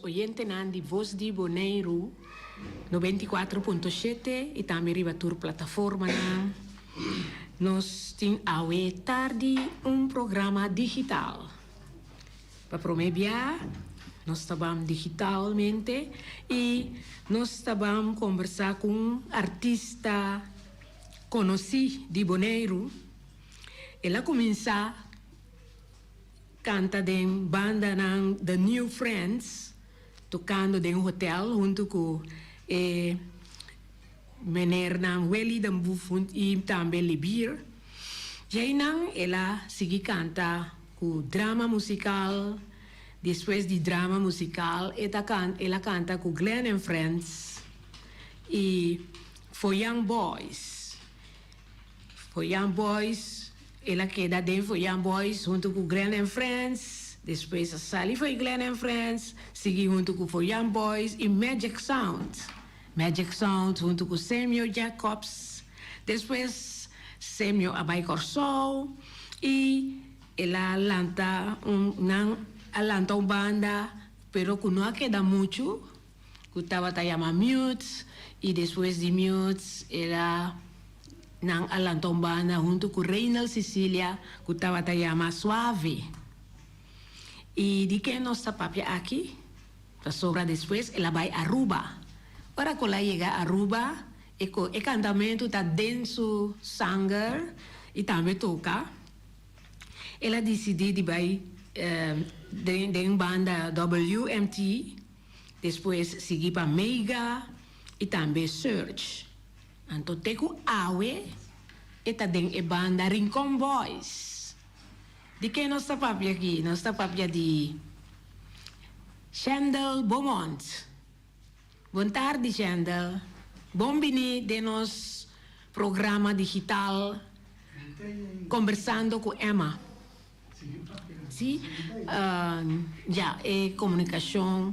oyentenan di Voz di Boneiru 94.7 i tambe riba tur plataformanan. Nos tin awe tardi un programa digital. Pa promé bia nos ta ban digitalmente i nos ta ban kombersá ku un artista konosí di Boneiru. El a kuminsá kanta den bandanan The New Friends, tokando den hotel huntu ku e menernan Willy den Boef i tambe Libier. Djeinan el a sigui kanta ku drama musikal. Despues di drama musikal e ta el a kanta ku Glenn and Friends i For Young Boys. For Young Boys, el a keda den For Young Boys huntu ku Glenn and Friends, despues a sali for Glenn and Friends, sigui huntu ku For Young Boys i Magic Sound. Magic Sound huntu ku Samuel Jacobs. Despues Samuel a bai Kòrsou i el a lanta un, nan a lanta un banda pero ku no a keda muchu, ku tabata yama Mutes i despues di Mutes el a nan a lanta un banda huntu ku Reinald Cecilia ku tabata yama Suave. I di ken nos ta papia aki? Pasobra despues el a bai Aruba. Ora ku el a yega Aruba e ku e kantamentu ta den su sanger i tambe toka, el a disidí di bai den den banda WMT, despues sigui pa Mega i tambe Search. Anto te ku awe e ta den e banda Rincon Boys. Di ken nos ta papia aki? Nos ta papia di Shendel Beaumont. Bon tardi Shendel. Bon bini den nos programa digital Kombersando ku Emma. Si, ya e komunikashon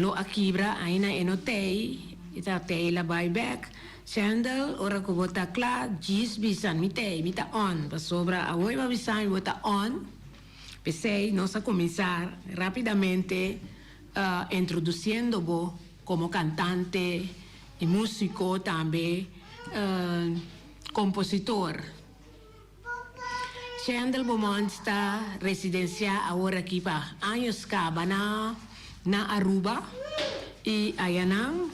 lo a kibra aina e no tei, e ta tei la bai bek. Shendel, ora ku bo ta kla, djis bisa mi tei, mi ta on, pasobra awor bo a bisa mi bo ta on. P'esei nos a kuminsá rápidamente introdusiendo bo komo kantante i músiko, tambe kompositor. Shendel Beaumont ta residensiá awor aki pa años kaba na na Aruba i ayanan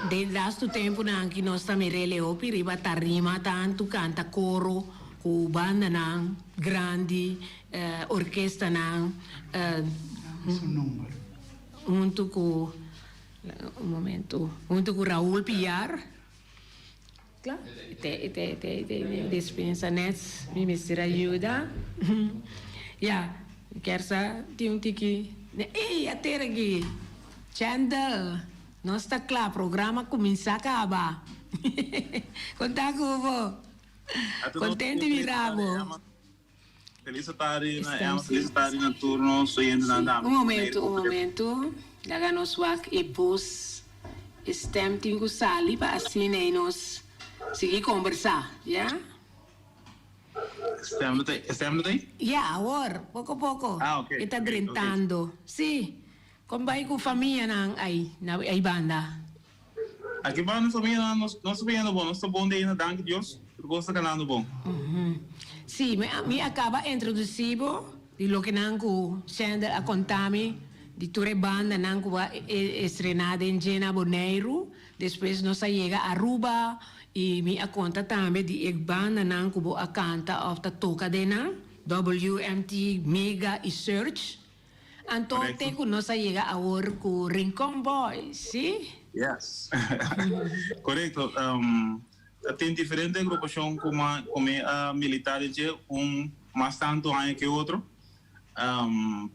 den lastu tempunan aki nos ta mir'é hopi riba tarima tantu kanta koro ku bandanan grandi, orkestanan huntu ku un momento huntu ku Raul Piar. Kla, te te te te despensa net mi mester ayuda. Ya, mi kier sa tin un tiki ey a ter aki. Chendel, nos ta kla, programa cuminsa caba. Con ta cu bo? Contento di mira bo. Feliz tardi na Emma, feliz tardi na tur nos oyentenan tambe. Un momento, un momento. Laga nos wak e bos, e stem tin cu sali pa asina e nos sigui combersa, ya? Stem no ta, e stem no ta ei? Ya, awor, poco poco Ah, ok, e ta ok, ok. drentando. Si, con bay cu famianan ay, na ay banda? Aki banda famianan nos, nos ta bayendo bon, nos ta bon de aina, danki Dios, tur cos ta ganando bon. Sí, mi a, mi a caba introducí bo di loke nan cu Shendel a conta mi di tur e bandanan cu a estrena den dje na Boneiru. Despues nos a yega Aruba y mi a conta tambe di e bandanan cu bo a canta of ta toca den nan, WMT, Mega y Search. Anto te cu nos a yega awor cu Rincon Boys, si? Yes. Corecto. Tin diferente agrupacion cu cu mi a milita den dje, un mas tanto aña que otro.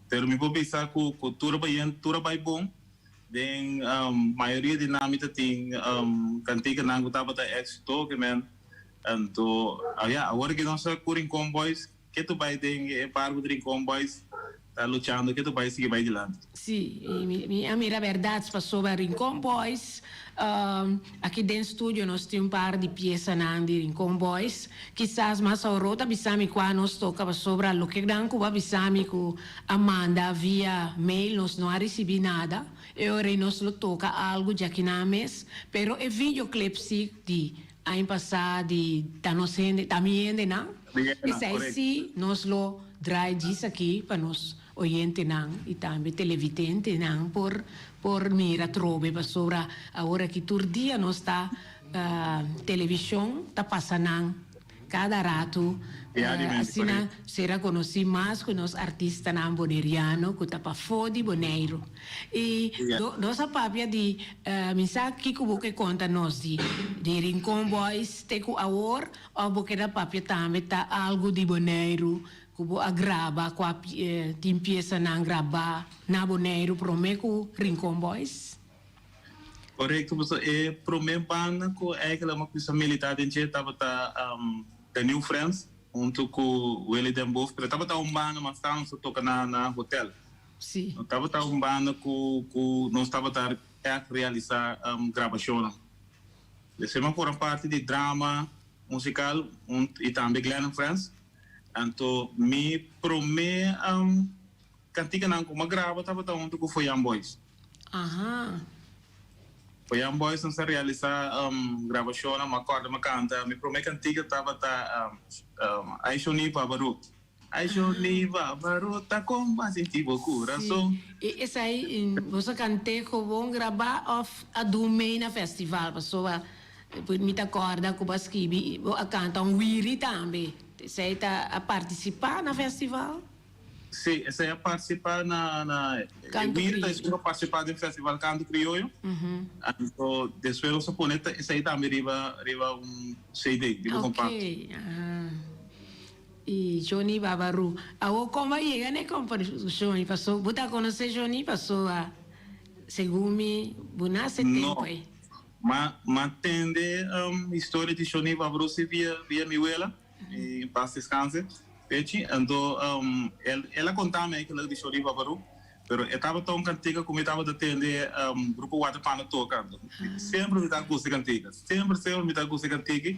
Pero mi por bisa cu cu tur a bay tur a bay bon. Den mayoria di nan mi ta tin canticanan cu tabata exito, ke men. Anto, ya, awor cu nos a cu Rincon Boys, Ke tu bai den e barco di Rincon Boys? ta luchando ke ta bai sigui bai dilanti. Sí, i mi mi a mira bèrdat pasobra Rincon Boys aki den studio nos tin un par di piesanan di Rincon Boys. Kisas mas aworó ta bisa mi kua nos toka pasobra loke nan ku a bisa mi ku a manda via mail nos no a risibí nada. E ora ei nos lo toka algu djakinan mes, pero e videoclip sí di aña pasá di Ta Nos Hende, Ta Mi Hendenan, esei sí nos lo draai djis aki pa nos oyentenan i tambe televitentenan por por mira atrobe pasobra awor aki tur dia nos ta televishon ta pasa nan Kada ratu asina sera konosí mas ku nos artistanan boneriano ku ta pafó di Boneiru. I nos a papia di mi sa kiko bo ke konta nos di di Rincon Boys te ku awor òf bo keda papia tambe ta algu di Boneiru ku bo a graba kua tin piesanan grabá na Boneiru promé ku Rincon Boys? Korekto, pasobra e promé banda ku eigenlijk mi a kuminsá militá den dje tabata The New Friends huntu ku Willy den Boef, pero tabata un banda mas tantu nos ta toka na na hotel. Sí. No tabata un banda ku ku nos tabata ègt realisá grabashonnan. Despues mi a forma parti di drama musikal i tambe Glenn and Friends. Anto mi promé Kantikanan ku mi a graba tabata huntu ku Foyan Boys. Aha. Foyan Boys nos a realisá grabashonnan, mi a kòrda mi a kanta, mi promé kantika tabata Ay Shoni Babaru. Ay Shoni Babaru ta kon bo a sinti bo kurason. Si. I esei boso a kant'é gewoon grabá òf a dun mee na festival? Pasobra mi ta kòrda ku bo a skibi bo a kanta un wiri tambe. Esei ta a partisipá na festival? Sí, esei a partisipá na na e wir ta esun a partisipá den festival Kanto Krioyo. Anto despues nos a pone esei tambe riba riba un CD, riba un compacto. Oké, aha. I Johnny Babaru. Awor kon bo a yega na e komposishon? Paso bo ta konosé Johnny pasobra segun mi bo nase tempu ei. No, m'a m'a tende historia di Johnny Babaru si via via mi wela. En paz descanse. Pechi, anto el el a conta mi eigenlijk di Shorty Babaru, pero e tabata un cantica cu mi tabata tende Grupo Waterpana toca, anto semper mi ta gusta e cantica, semper semper mi ta gusta e cantica,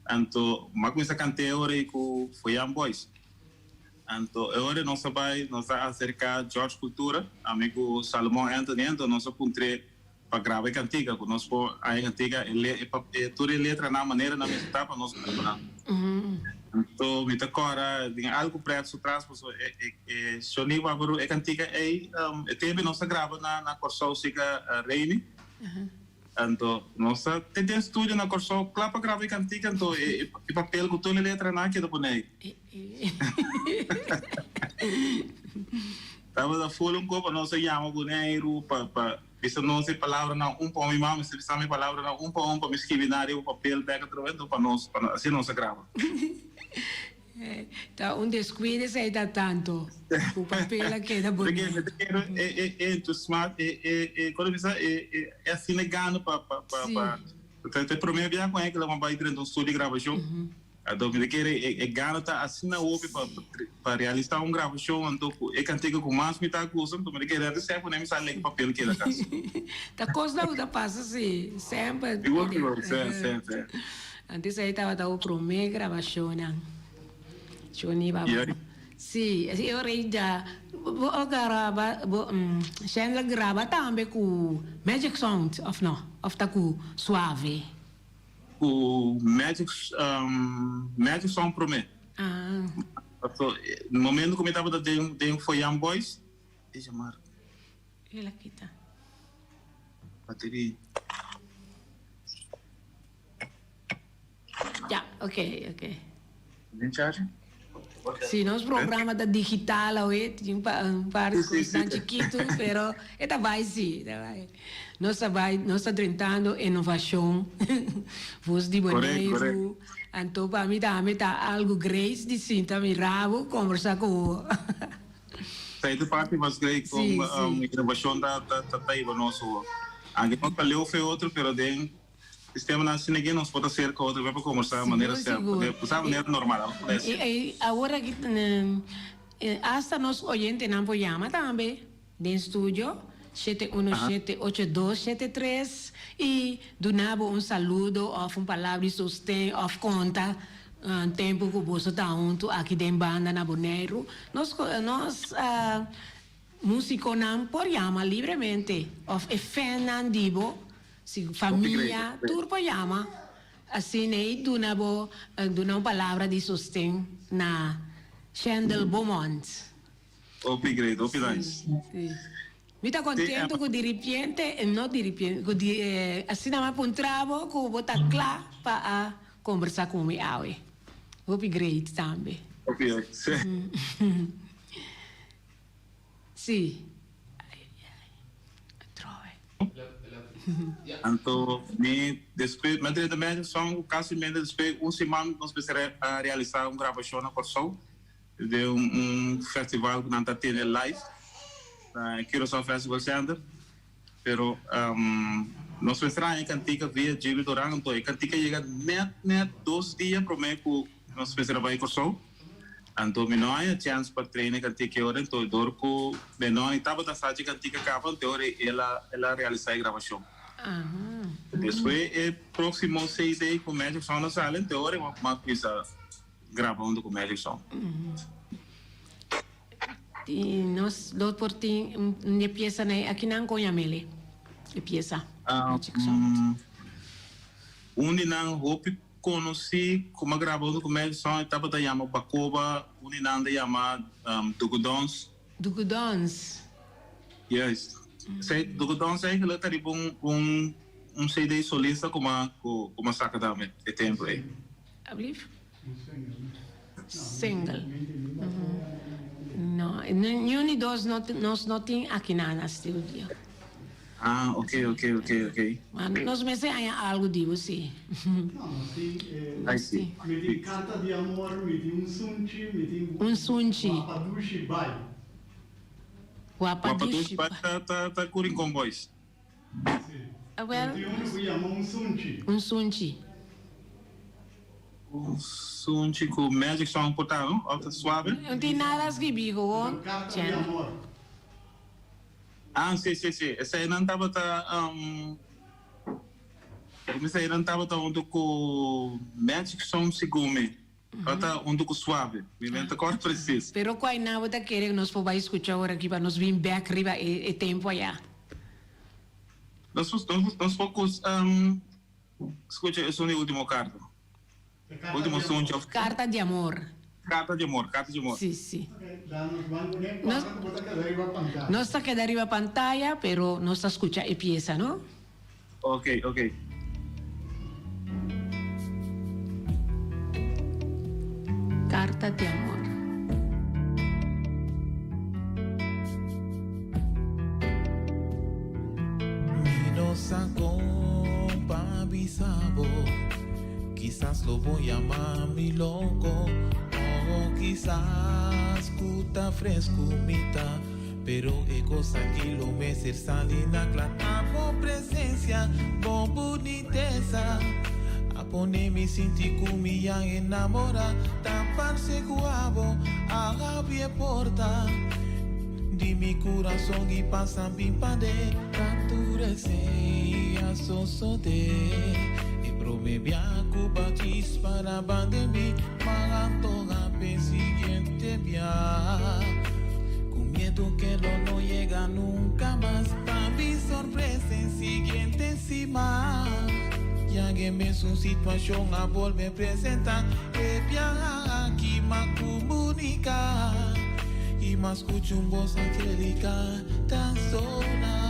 anto mi a cuminsa cant'e e ora ey cu Foyan Boys. Anto e ora nos a bay, nos a acerca George Cultura, ami cu Salomon Anthony, anto nos a puntr'e Pa graba e kantika ku nos por haña e kantika e le e tur e letranan manera nan mester ta pa nos graba nan. Anto mi ta kòrda den algu prèt su tras pasobra e e e Shoni Wabaru e kantika ei e tempu nos a graba na na Kòrsou sika Remy. Anto nos a te den studio na Kòrsou kla pa graba e kantika anto e e papel ku tur e letranan a keda pone ei. Tabata ful un kopa nos a yama Boneiru pa pa bisa nos e palabranan un pa un. Mi mama mester bisa mi palabranan un pa un pa mi skibi nan riba papel bek atrobe enton pa nos pa asina nos a graba. Ta un descuido esei ta tanto ku papel a keda Boneiru. Mi ta kere e e e entusiasma e e e kono bisa e e asina gana pa pa pa pa ta e prome biaha ku a hekela bai drenta un studio di grabashon. Anto mi ta kere e gana ta asina hopi pa pa realisa un grabashon anto ku e kantika ku mas mi ta gusta anto mi ta kere antes sèf mi sa lek papel keda kas. Ta kosnan ku ta pasa si semper. Sigur sigur sè sè sè. Antes ei tabata bo prome grabashonnan. Shoni baba. Si e ora ei ja bo a graba bo Shendler graba tambe ku Magic Sound of no of ta ku Suave? Ku Magic Magic Song promé. Ah. Paso momento ku mi tabata den den Foyan Boys, e jamar. El a kita. Bateria. Ya, ok, ok. Den charge? Si, nos programa ta digital awe, tin un par di cosnan chikitu, pero e ta bai si, ta bai. Nos ta bai, nos ta drentando innovacion, Voz di Boneiru, anto pa mi tambe ta algo great di sinta mira bo, conversa cu bo. Sa e ta parti mas great con innovacion ta ta hiba nos awor. Anke nos ta leu fe otro, pero den. Sistemanan asina aki nos por ta serka otro bes pa kombersá manera Sigur, semper, sigur. sa manera normal, abo por I desi. i awor aki Hasta nos oyentenan por yama tambe den studio 717 8273 i duna bo un saludo òf un palabra di sosten òf konta tempu ku boso ta huntu aki den banda na Boneiru. Nos nos musikonan por yama libremente òf e fannan di bo, si famia, tur por yama. Asina ei duna bo duna un palabra di sosten na Shendel Beaumont. Hopi great, hopi nice. Si. Mi ta contento cu diripiente, no diripiente, cu di asina mi a puntra bo cu bo ta cla pa a combersa cu mi awe. Hopi great tambe. Hopi, si. Si. Ai, ai, atrobe. Anto mi despues mi a drenta Magic Song casi mente despues un siman nos mester a realisa un grabacion na Corsou den un festival cu nan ta tene live na Curaçao Festival Center pero nos mester a haña e cantica via Jimmy Doran anto e cantica yega net net dos dia prome cu nos mester a bay Corsou. Anto mi no haña chèns pa train e kantika e ora, anto dor ku Benoni tabata sa dje kantika kaba, anto e ora el a el a realisá e grabashon. Despues e próksimo CD ku Magic Sound a sali, anto e ora mi a kuminsá graba huntu ku Magic Sound. I nos lo por tin un e piesanan ei akinan kon yam'el e piesa Magic Sound? Un di nan hopi Konosí ku a graba un dokumentu e tabata yama Bakoba, un di nan ta yama Dugudons. Dugudons. Juist. Esei Dugudons eigenlijk ta riba un un CD solista ku a ku a saka tambe e tempu ei. Alblief? Single. No, niun di dos nos no tin aki na studio. Ah, ok, ok, ok, ok. Ma nos mester haña algu di bo, sí. No, nos tin e. Ai, sí. Mi tin Carta di Amor, mi tin Un Sunchi, mi tin. Un Sunchi. Wapadushi Bai. Wapadushi Wapadushi Bai ta, ta, ta ku Rincon Boys. Sí. Awel. Mi tin unu ku yama Un Sunchi. Un Sunchi. Un Sunchi ku Magic Song por ta, no? Òf ta Suave? No tin nada skibí, gewoon. Carta di Amor. Ah, sí, sí, sí. Eseinan tabata, eseinan tabata huntu ku Magic Song segun mi. Tabata huntu ku Suave. Mi no ta kòrda presis. Pero kua nan bo ta kere ku nos por bai skucha ora aki pa nos bin bèk riba e tempu ayá? Nos nos por skucha esun di Ultimo Karta. Ultimo sunchi of. Carta di amor. Carta di amor, carta di amor. Si, si. Nos, nos ta keda riba pantaya, pero nos ta scucha e pieza, no? Ok, ok. Carta di amor. Mi no sa con pa bisa bo. Kisas lo bo yama mi loko o kisas ku ta fresku mi ta Pero e kos aki lo mester sali na kla Ta bo presensia, bo bunitesa A pone mi sinti ku mi ya enamora Ta parse ku abo a habri e porta Di mi kurason i pasa bin paden Ta tur esei a sosode E prome bia ku ba chispa na banda mi Ma antoha p'e siguiente bia Ku miedu ke lo no yega nunka mas Pa mi sorpresa e siguiente siman Ya e mesun situashon a bolbe presenta E biaha aki m'a komunika I m'a skucha un bos angelical ta sona.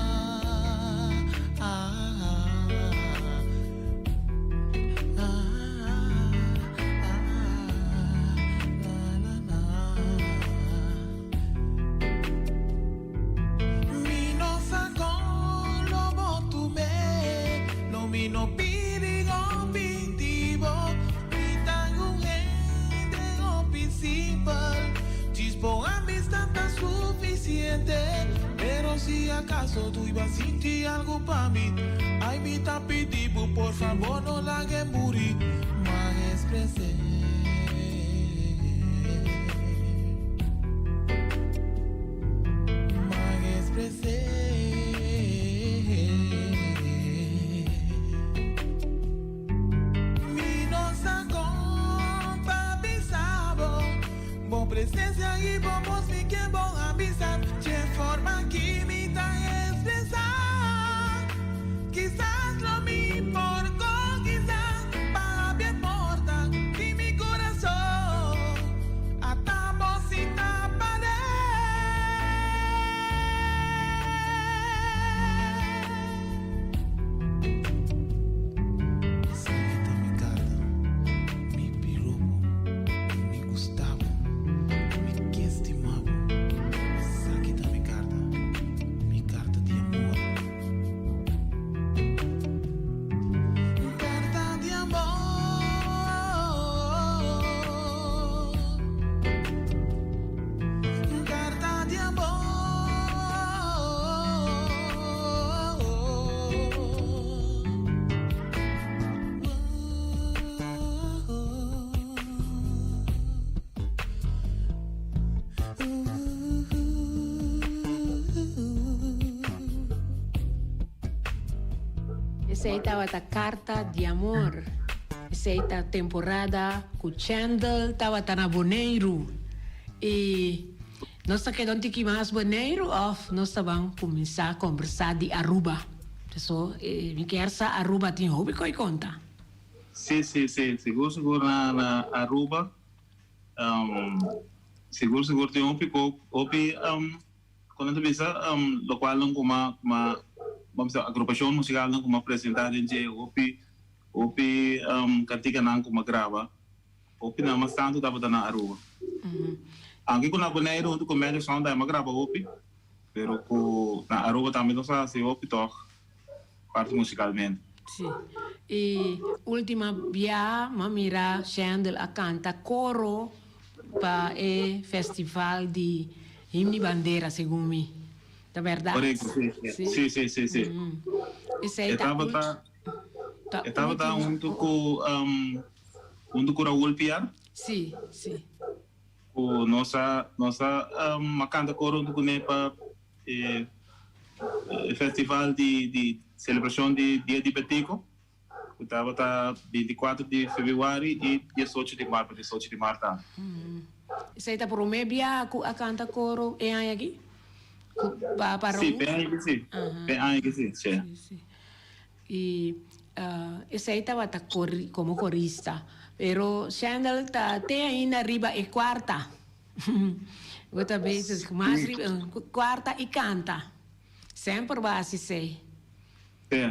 Mi no sa kon lo bo tum'é, lo mi no pidi hopi di bo. Mi ta un hende hopi simpel, djis bo amistad ta sufisiente. Pero si akaso tu iba sinti algu pa mi, ay mi ta pidi bo por fabor no lag'e muri, m'a expres'é. Presencia y bo voz mi ke bo avisa Dje forma ki mi ta expresa Kisas lo mi por conquista Pa abri e porta di mi corazon Ata bo sinta pared. Esaki ta mi carta, mi piropo, mi gustabo, mi ke stimabo. Esaki ta mi carta, mi carta di amor. Carta di amor. Carta di amor. Esei tabata Carta di Amor. Esei ta temporada cu Chandel tabata na Boneiru. Y nos ta keda un tiki mas Boneiru of nos ta ban cuminsa combersa di Aruba? So, mi kier sa Aruba tin hopi koe conta. Si, si, si. Sigur, sigur na, na Aruba. Sigur, sigur tin hopi ko, hopi, kon nan ta bisa, lokualnan ku ma, ku ma, ban bisa agrupashon musikalnan ku m'a presentá den dje, hopi, hopi kantikanan ku m'a graba, hopi nan mas tantu tabata na Aruba. Aunke ku na Boneiru huntu ku Magic Sound tambe m'a graba hopi, pero ku na Aruba tambe nos a hasi hopi tòg. Parti musicalmente. Sí. E ultima biaha m'a mira Shendel a canta coro pa e festival di Himno y Bandera, segun mi. Ta berdad? Correcto, sí. Sí? Sí, sí, sí, sí. Esey E ta tabata, ta e tabata ultimo. hunto cu, hunto cu Raul Piar. Sí, sí. Cu nos a, nos a, a canta coro hunto cune pa E festival di celebracion di Dia di Betico cu tabata 24 di februari y 18 di maart, pa 18 di maart tambe. Esey ta prome biaha cu a canta coro e aña aki? Cu pa Raul? Si, p'e aña aki si. P'e aña aki si, si. Si, si. Y esey tabata como corista. Pero Shendel ta te ainda riba e cuarta. Bo ta bezig mas riba cuarta y canta. Semper bo a haci esey. Sí.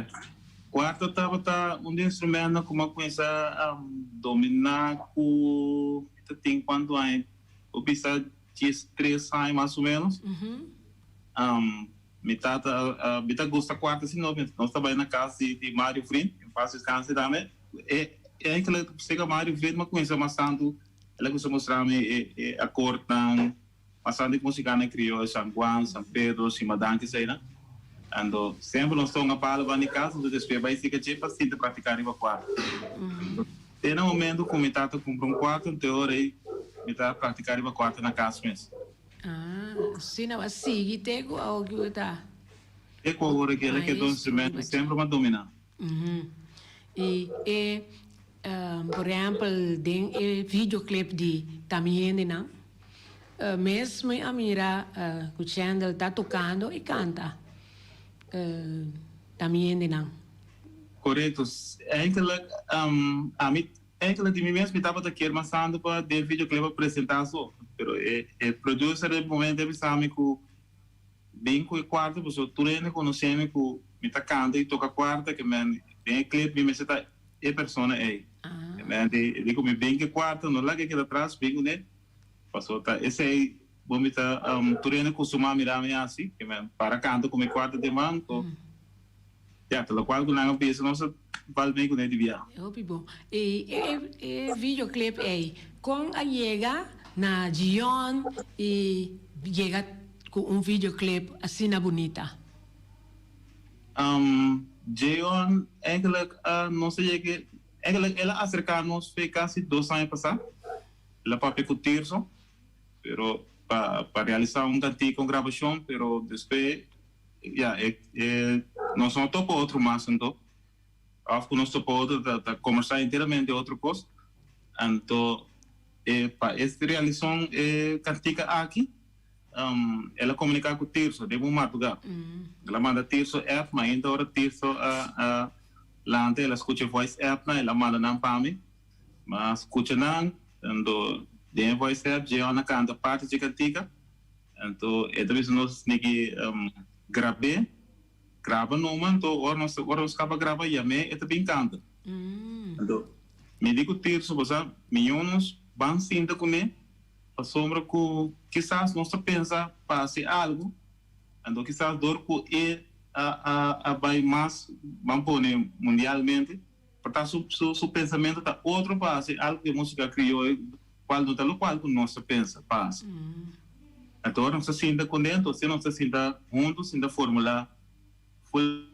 Cuarta tabata un di instrumentonan cu mi a cuminsa domina cu mi ta tin cuanto aña? Bo bisa 13 aña mas o menos. Mi tata mi ta gusta cuarta si no, nos ta bay na cas di Mario Vriend, en paz descanse tambe. E eigenlijk seca Mario Vriend mi a cuminsa mas tanto. El a kusa mustra mi e akordnan bastante ku musikanan krioyo, San Juan, San Pedro, Simadan keseinan. Anto semper nos tonga palo banda di kas, anto despues bai sika dje pa sinta praktiká riba kuarto. Anto te na momento ku mi tata kumpra un kuarto, anto e ora ei mi ta praktiká riba kuarto na kas mes. Ah, asina bo a sigui te ku awor ku bo ta. Te ku awor ku el a keda un instrumento semper mi a dominá. I e, por ehèmpel, den e videoclip di Ta Mi Hendenan, mes mi a mira ku Chendel ta tokando i kanta Ta Mi Hendenan. Korekto. Eigenlijk, ami, eigenlijk di mi mes mi tabata kier mas tantu pa den videoclip a presentá so, pero e producer den momento a bisa mi ku Bin ku e kuarta pasobra tur hende konosé mi ku mi ta kanta i toka kuarta ke men den e clip mi mester ta e persona ei. Ke men di di ku mi bin ku e kuarta no laga e keda atras bin kuné pasobra ta esei bo mi ta tur hende kustumá mira mi hasi ke men para kanta ku mi kuarta den man to ya ta lokual ku nan a bisa nos a bal bin kuné di biaha. Hopi bon. I e videoclip ei kon a yega na Gion i yega Cu un videoclip asina bunita. Jeon, Eigenlijk nos a yega, eigenlijk el a acerca nos fe casi dos aña pasa. El a papia cu Tirso, pero pa pa realisa un cantica, un grabacion, pero despues ya e e nos no topa otro mas anto. Of cu nos topa otro ta ta conversa enteramente otro cos. Anto. E pa e realisá e kantika aki, el a komuniká ku Tirso den un mardugá. El a manda Tirso app, ma ainda ora Tirso a lanta el a skucha e voice app nan, el a manda nan pa mi. Mi a skucha nan, anto den e voice app Jeon a kanta parti dje kantika, anto e ta bisa nos niki grab'é, graba numa, anto ora nos ora nos kaba graba yam'é e ta bin kanta. Anto mi di ku Tirso, bo sa, miñó nos ban sinta kuné, pasobra ku kisas nos ta pensa pa hasi algu, anto kisas dor ku e a a a bai mas, ban pone mundialmente, por ta su su su pensamentu ta otro pa hasi algu ku e músika krioyo, kual no ta lokual ku nos ta pensa pa hasi. Anto ora nos ta sinta kuné, anto asina nos ta sinta huntu, sinta formulá ful.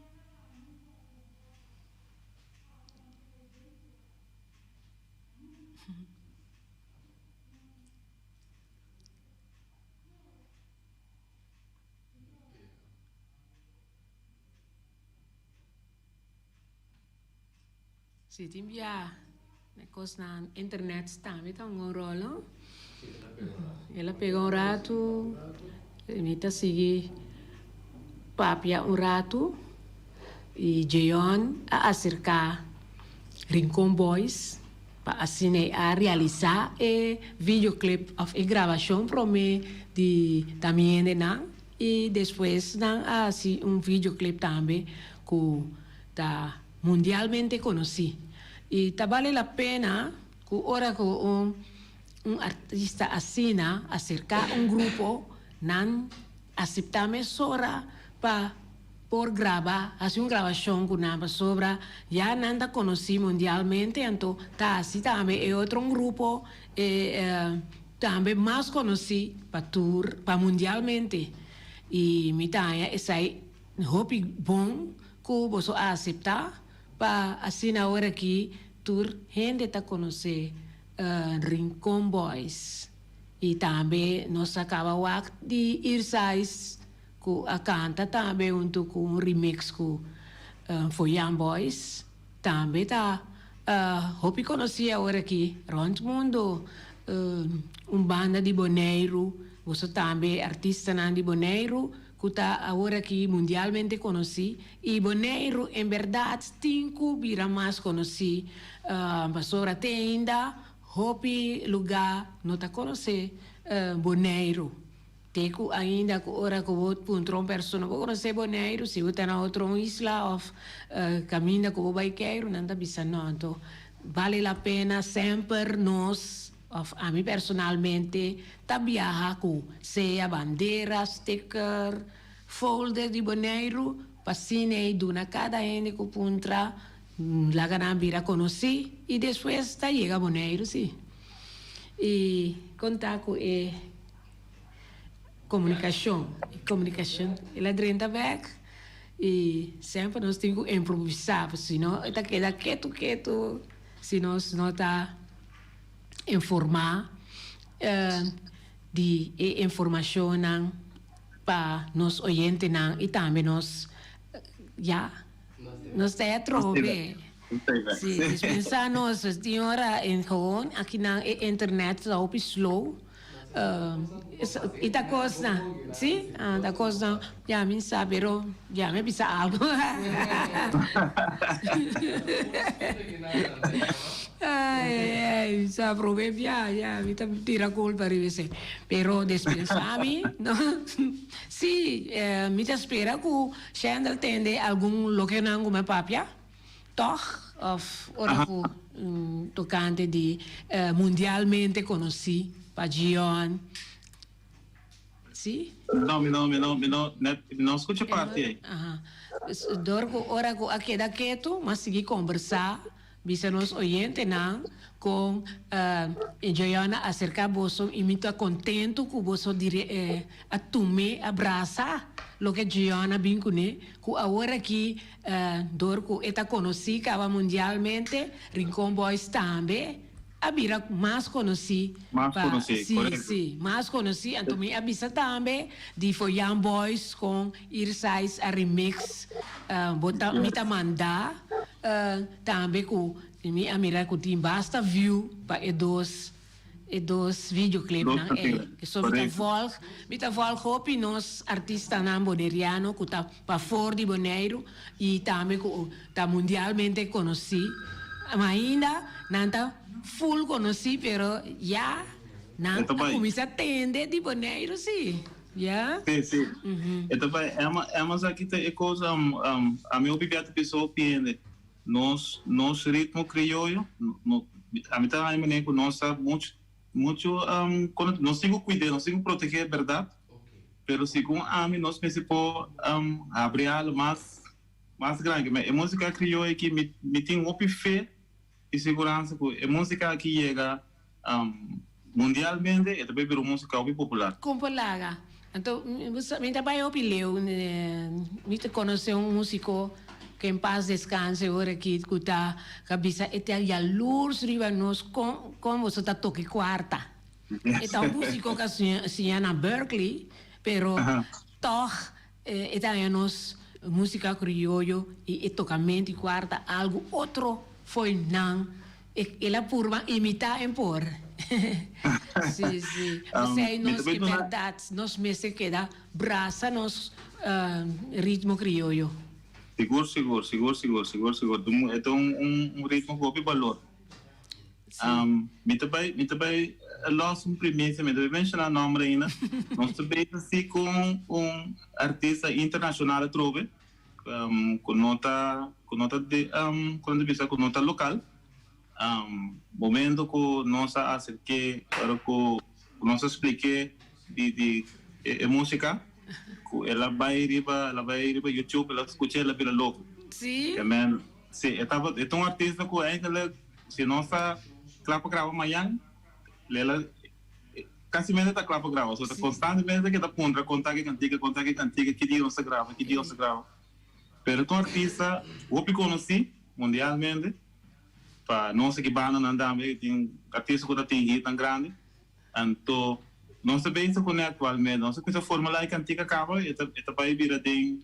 Si tin bia e kosnan internet tambe ta un ròl no. El a pega un ratu mi ta sigui papia un ratu i Jeon a aserká Rincon Boys pa asina e a realisá e videoclip òf e grabashon promé di ta mi hendenan i despues nan a hasi un videoclip tambe ku ta mundialmente konosí. I ta bale la pena ku ora ku un un artista asina aserká un grupo, nan aseptá mesora pa por graba, hasi un grabashon ku nan pasobra ya nan ta konosí mundialmente, anto ta hasi tambe e otro un grupo e tambe mas konosí pa tur, pa mundialmente. I mi ta haña esei Hopi bon ku boso a aseptá pa asina awor aki tur hende ta konosé Rincon Boys. I tambe nos a kaba wak di Irsais ku a kanta tambe huntu ku un remix ku Foyan Boys. Tambe ta hopi konosí awor aki rònt mundu. Un banda di Boneiru, boso tambe artistanan di Boneiru ku ta awor aki mundialmente konosí i Boneiru en bèrdat tin ku bira mas konosí pasobra te ainda hopi lugá no ta konosé Boneiru. Te ku ainda ku ora ku bo puntra un persona bo konosé Boneiru si bo ta na otro un isla òf kaminda ku bo bai keiru nan ta bisa no anto bale la pena semper nos Of ami personalmente ta biaha ku sea bandera, sticker, folder di Boneiru pa asina ei duna kada hende ku puntra laga nan bira konosí i despues ta yega Boneiru sí. I konta ku e komunikashon, e komunikashon el a drenta bèk i semper nos tin ku improvisá pasobra si no e ta keda ketu ketu si nos no ta. Informá di e informashonnan pa nos oyentenan i tambe nos ya nos ta e atrobe. Si, dispensá nos, tin ora en gewoon akinan e internet ta hopi slow. I ta kosnan, si, ta kosnan, ya mi sa pero ya mi a bisa algo. Ay, mi sa prome bia, ya mi ta tira culpa riba esei. Pero despensa mi, no, si, mi ta spera cu Shendel tende algun lokenan cu mi a papia. Tog of ora ku tokante di mundialmente konosí pa Gion. Sí? No, mi no, mi no, mi no, net, mi no skucha parti ei. Aha. Dor ku ora ku a keda ketu, mas sigui kombersá, bisa nos oyentenan kon Gion a aserká boso i mi ta kontentu ku boso dire a tum'é, a brasa loke Gion a bin kuné, ku awor aki Dor ku e ta konosí kaba mundialmente, Rincon Boys tambe a bira mas konosí Mas pa konosí, sí, korekto. sí, mas konosí. Anto mi a bisa tambe di Foyan Boys kon Irsais a remix bo ta mi ta manda tambe ku mi a mira ku tin basta view pa e dos. e dos videoclipnan ei. So mi ta volg, mi ta volg hopi nos artistanan boneriano ku ta pafor di Boneiru i tambe ku ta mundialmente konosí. Ma ainda nan ta full konosí pero ya nan a kuminsá tende di Boneiru sí. Ya. Sí, sí. E ta bai, Emma, Emma sa ki ta e kos, ami hopi bia ta bisa hopi hende. Nos nos ritmo crioyo no ami ta haña manera cu nos ta mucho mucho nos tin cu cuid'e nos tin cu proteg'e berdad pero segun ami nos mester por habri alo mas mas grandi e musica crioyo aki mi mi tin hopi fe y siguransa cu e musica aki yega Mundialmente e ta bay bira un musica hopi popular. Con por laga? Anto mi ta bay hopi leu, mi ta conoce un musico que en paz descanse ora aki cu ta bisa e ta yalurs riba nos con con boso ta toca e cuarta. E ta un musico cu a siña na Berkeley pero toch e ta haña nos musica crioyo y e tocamento y cuarta algo otro fo'i nan. El a purba imitá en por. Sí, sí. P'esei nos e bèrdat, nos mester keda brasa nos ritmo krioyo. Sigur, sigur, sigur, sigur, sigur, sigur. E ta un ritmo ku hopi balor. Mi ta bai, mi ta bai lòs un primisia, mi ta bai menshoná nòmber ainda. Nos ta bezig si ku un artista internashonal atrobe. Ku no ta ku no ta di ku nan ta bisa ku no ta lokal. Momento ku nos a aserk'é ora ku nos a splik'é di di e músika ku el a bai riba el a bai riba YouTube el a skuch'é el a bira loko. Sí. E men sí e tabata e ta un artista ku eigenlijk si nos ta kla pa graba mañan el a Casi mente ta cla pa graba, so ta constantemente ke ta puntra con ta ke cantica, con ta ke cantica, ki dia nos ta graba, ki dia nos ta graba. Pero ta un artista hopi conoci mundialmente, pa nos aki bandanan tambe tin artista cu ta tin hitnan grandi, anto nos ta bezig cune actualmente, nos a cuminsa formula e cantica caba, e ta e ta bay bira den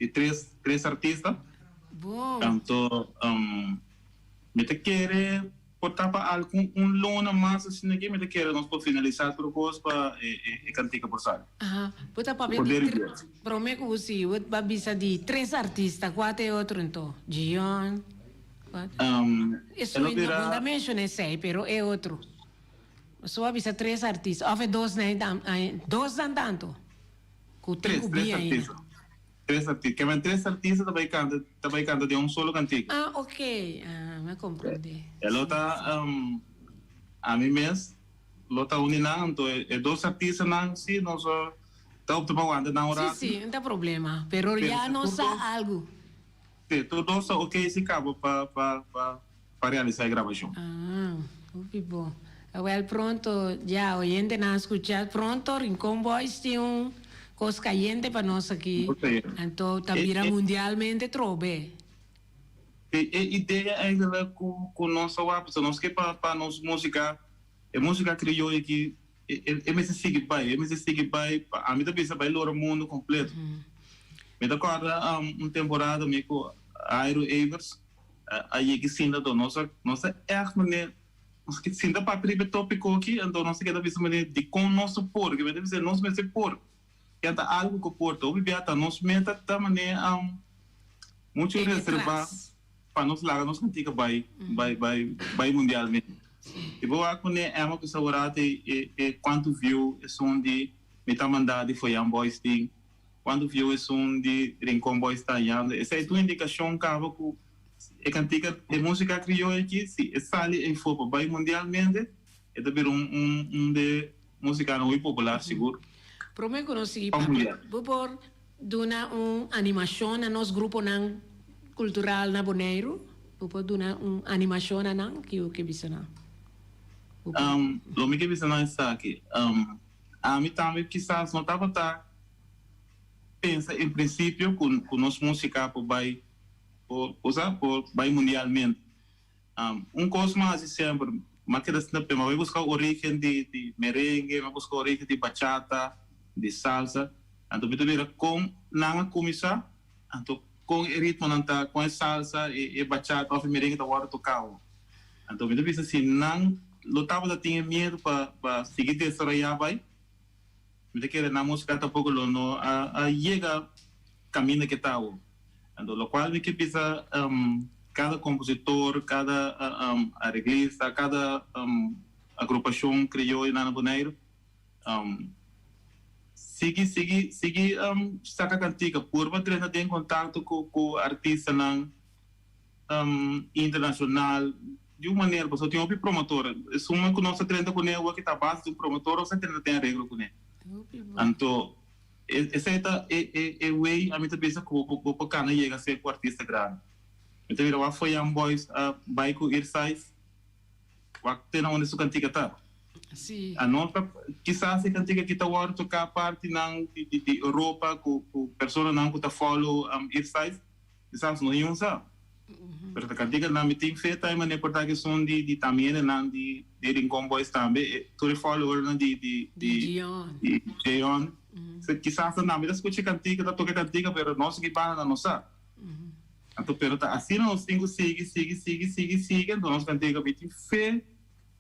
di tres tres artista, anto mi ta kere. Por ta pa algun un luna mas asina aki mi ta kere nos por finalisa tur kos pa e kantika por sali. Aha, bo ta papia di tres, prome ku bo sigui bo a bisa di tres artista, kua ta e otro anto? Gion, kua ta? Esun no bo ta menshona esei, pero e otro. Bo a bisa tres artista, of e dos nan, dos nan tanto ku tin ku bin ainda? Tres artista. Ke men tres artista ta bai kanta, ta bai kanta den un solo kantika. Ah, ok. Ah, mi a komprendé. E lo ta, ami mes lo ta un di nan, anto e dos artistanan si nos ta opta pa wanta nan un rato. Sí, sí, no ta problema. Pero ya nos sa algu. Sí, tur dos ta ok si kaba pa, pa, pa, pa realisá e grabashon. Ah, hopi bon. Awel pronto ya oyentenan a skucha pronto Rincon Boys tin un kos kayente pa nos aki. Anto ta bira mundialmente trobe. E idea eigenlijk ku ku nos a wak pasobra nos ke pa pa nos musika e musika krioyo aki e mester sigui bai e mester sigui bai pa ami ta bisa bai lora mundu kompleto. Mi ta kòrda un temporada mi ku Airo Evers a yega sinta anto nos a nos a ègt manera Nos ke sinta papia riba e tópiko aki, anto nos ta keda bisa manera dikon nos ta por, ke mester bisa nos mester por. Ya ta algu ku por ta hopi bia ta nos meta ta manera muchu reservá pa nos laga nos kantika bai bai bai bai mundialmente. I bo wak manera Emma ku sa wòrdu e e kuantu view esun di Mi Ta Mandá di Foyan Boys tin, kuantu view esun di Rincon Boys ta hañando, esei ta un indikashon kaba ku E kantika, e músika krioyo aki, si e sali eifó pa bai mundialmente, e ta bira un un un de músikanan hopi popular sigur. Promé ku nos sigui papia, bo por duna un animashon na nos gruponan kultural na Boneiru? Bo por duna un animashon na nan? Ki bo ke bisa nan? Bo por. Lo mi ke bisa nan esaki, Ami tambe kisas no tabata pensa en prinsipio ku ku nos músika por bai Por usa por bai mundialmente. Un kos mi a hasi semper, mi a keda sinta p'e, mi a bai buska origen di di merengue, mi a buska origen di bachata, di salsa. Anto mi ta mira kon nan a kuminsá, anto kon e ritmonan ta, kon e salsa, e bachata òf e merengue ta wòrdu toká awor. Anto mi ta bisa si nan. lo tabata tin e miedu pa pa sigui desaroyá bai, mi ta kere nan músika tampoko lo no a a yega kaminda ke ta awo. Anto lokual mi ke bisa kada kompositor, kada areglista, kada agrupashon krioyo nan na Boneiru, Sigui sigui sigui saka kantika purba drenta den kontakto ku ku artistanan internashonal di un manera pasobra tin hopi promotor esun ku nos ta drenta kuné awor ki ta base di un promotor nos ta drenta den areglo kuné anto esei ta e e e way ami ta bisa ku bo por kana yega ser ku artista grandi mi ta mira wak Foyan Boys a bai ku Irsais. Wak te na unda su kantika ta. Sí. Anota, kisas e kantika ki ta wòrdu toká partinan di di di Europa ku ku personanan ku ta follow Earthsize, kisas no yun sa. Pero ta kantikanan mi tin fe ta e manera por ta ki esun di di tamiendenan di di Rincon Boys tambe, e tur e followernan di di Di Gion. di Jeon. Kisas nan tambe ta skucha e kantika, ta toka e kantika, pero nos aki banda nan no sa. Anto pero ta asina nos tin ku sigui, sigui, sigui, sigui, sigui, anto nos kantiga bi tin fe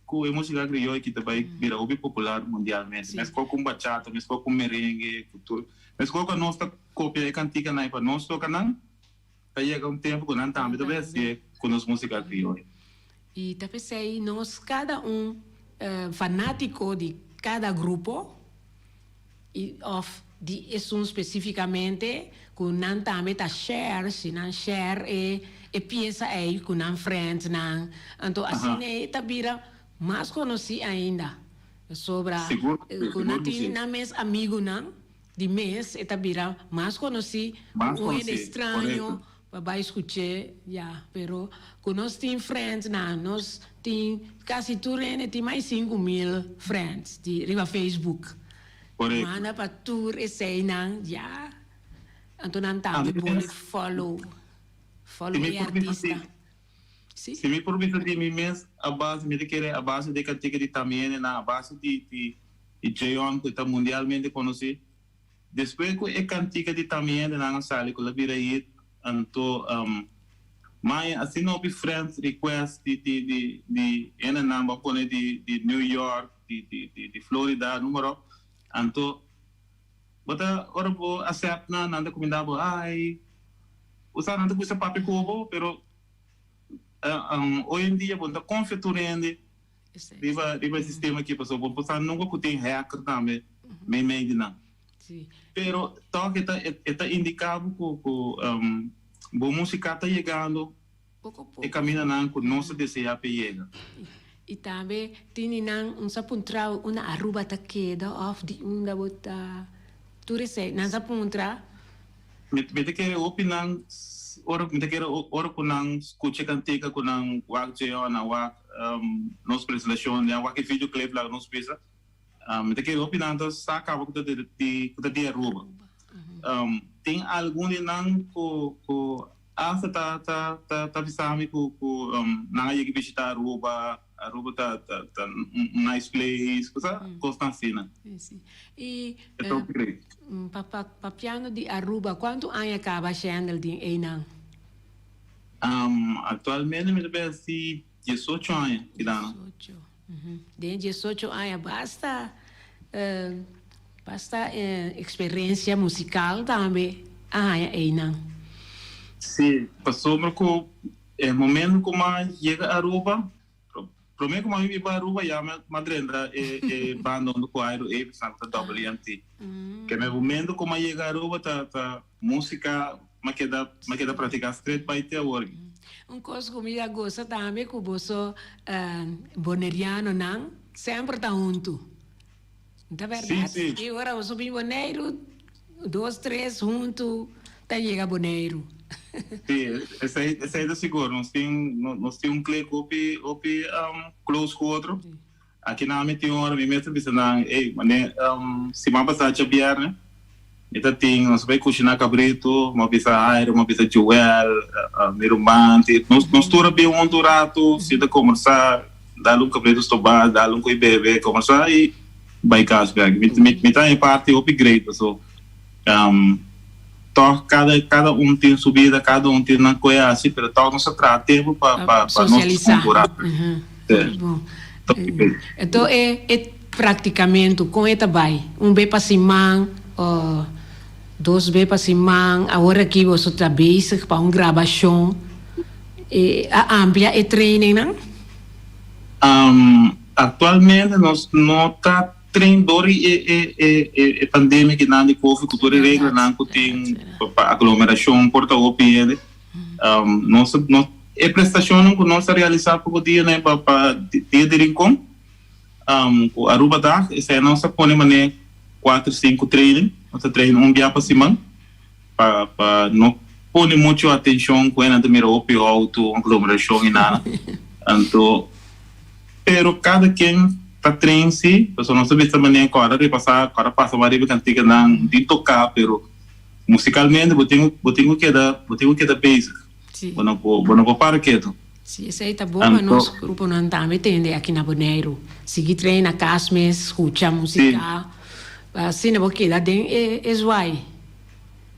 ku e musika krioyo aki ta bai bira hopi popular mundialmente. Meskos ku un bachata, meskos ku un merengue, ku tur. Meskos ku nos ta kopia e kantikanan i pa nos toka nan, ta yega un tempu ku nan tambe ta bai hasié ku nos musika krioyo. I ta p'esei nos kada un fanátiko di kada grupo i òf di esun spesífikamente ku nan tambe ta share, si nan share e e piesa ei ku nan friendsnan, anto asina ei ta bira mas konosí ainda. Pasobra ku nan tin nan mes amigunan di mes e ta bira mas konosí ku un hende straño pa bai skuch'é ya. Pero ku nos tin friendsnan, nos tin kasi tur hende tin mas di 5000 friends di riba Facebook. Manda pa tur eseinan ya. Anto nan tambe por follow follow e artista. Si. Si mi por bisa di mi mes a base mi ta kere a base di e kantika di Tamiene nan a base di di Jeon ku ta mundialmente konosí. Despues ku e kantika di Tamiene nan a sali ku la bira hit anto maya asina hopi friends request di di di di hendenan bo a pone di di New York di di di di Florida numero anto bo ta ora bo accept nan nan ta cuminda bo ay bo sa nan ta gusta papia cu bo pero hoy en dia bo no ta confia tur hende riba riba e sistema aki pasobra bo por sa nunca cu tin hacker tambe mei mei di nan pero toch e ta e ta indica bo cu cu bo musica ta yegando e camindanan cu nos ta desea pa e yega. Y tambe tini nan un sa puntra unda Aruba ta keda of di unda bo ta tur esey nan sa puntra. Mi ta kere hopi nan ora mi ta kere ora cu nan scucha e cantica cu nan wak Jeon nan wak nos presentacion nan wak e video clip laga nos bisa mi ta kere hopi nan ta sa caba cu ta di cu ta di Aruba tin algun di nan cu cu Asta ta ta ta ta bisa mi ku ku nan a yega bishita Aruba, Aruba ta ta ta un nice place, ku sa kosnan asina. Si, si. I E ta hopi great. pa pa papiando di Aruba, kuantu aña kaba Shendel tin einan? Aktualmente mi ta bes di 18 aña kidana. 18. Den 18 aña basta basta experiencia musical tambe a haña eynan. Sí, pasobra cu e momento cu m'a yega Aruba, prome cu m'a biba Aruba ya m'a drenta e e banda unda cu Airo Avis nan cu ta WMT. Ke me momento cu m'a yega Aruba ta ta musica m'a keda m'a keda practica straight bai te awor. Un kos ku mi a gosa tambe ku boso bonerianonan semper ta huntu. No ta bèrdat? Sí, sí. I ora boso bin Boneiru, dos, tres huntu ta yega Boneiru. Sí, esei esei ta sigur. Nos tin nos tin un klik hopi hopi close ku otro. Aki nan mi tin ora mi mes ta bisa nan, ey, mane siman pasá djabièrnè mi ta tin, nos a bai kushiná kabritu, mi a bisa Jairo, mi a bisa Joel, mi ruman, nos nos tur a bin huntu un ratu, sinta kombersá, dal un kabritu stobá, dal un ko'i bebe, kombersá i bai kas bèk. Mi mi mi ta haña parti hopi great paso tòg kada kada un tin su bida, kada un tin nan koe hasi, pero tòg nos a traha tempu pa pa pa nos Sosialisá. huntu un ratu. Bon. Anto e e praktikamentu kon e ta bai? Un be pa siman o dos be pa siman? Awor aki boso ta bezig pa un grabashon. E a amplia e trainingnan? Aktualmente nos no ta train dor di e e e e pandemia kinan di covid ku tur e reglanan ku tin pa aglomerashon por ta hopi hende. Nos nos e prestashonnan ku nos a realisá poko dia na pa pa Dia di Rincon ku Aruba Dag esei nos a pone manera kuater sinku training. Nos ta train un bia pa siman pa pa no pone muchu atenshon ku nan ta mira hopi outo, aglomerashon i nada. Anto pero kada ken ta train si pasobra nos ta bisa manera ku ora repasá ku ora pasa mas riba kantikanan tin toká pero Musicalmente bo tin bo tin ku keda bo tin ku keda bezig. Sí. Bo no por bo no por para ketu. Sí, esei ta bon pa nos gruponan tambe tende aki na Boneiru. Sigui train na kas mes, skucha musika, pa asina bo keda den e e zwai.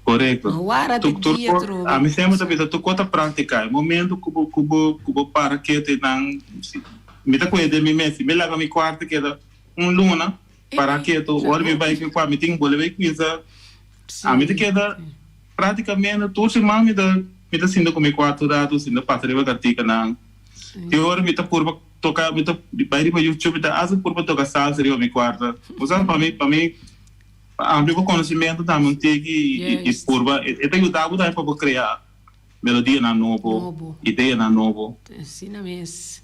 Korekto. No wara Tur di tur dia kos trobe. ami semper ta bisa tur kos ta praktika. E momento ku bo ku bo ku bo para ketu einan si mi ta kohe den mi mes si mi laga mi kuarto keda un luna Para ketu, ora mi bai ku mi tin bolbe bai kuinsa, ami ta keda prátikamente tur siman mi ta mi ta sinta ku mi kuartu ratu sinta pasa riba kartikanan. Tin ora mi ta purba toka mi ta bai riba YouTube mi ta hasta purba toka salsa riba mi kuarta. Bo sa pa mi pa mi pa amplia bo konosementu tambe un tiki i purba e ta yuda bo tambe pa bo krea melodianan nobo, ideanan nobo. Asina mes.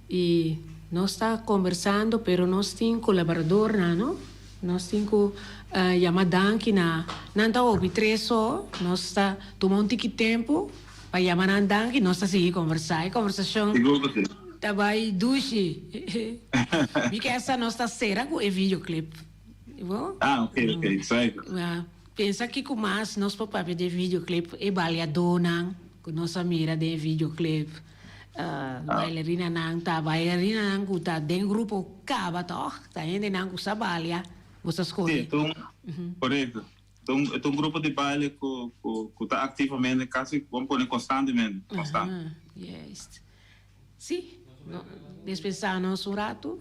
Y nos ta conversando pero nos tin colaboradornan no, nos tin cu yama danki na nan ta hopi tres so, nos ta tuma un tiki tempo pa yama nan danki nos ta sigui conversa, e conversacion ta bay dushi, mi ke sa nos ta cera cu e videoclip, bo? Ah ok ok, zeker. Pensa kico mas nos por papia den videoclip, e baliadornan cu nos a mira den e videoclip. Bailarinanan ta bailarinanan ku ta den grupo kaba tòg? Ta hendenan ku sa balia, bo sa skohe. Sí, ta un, korekto. Ta un, ta un grupo di baile ku, ku, ku ta aktivamente, kasi bo pone konstantemente, konstant. Aha, juist. Sí, no, despensá nos un ratu.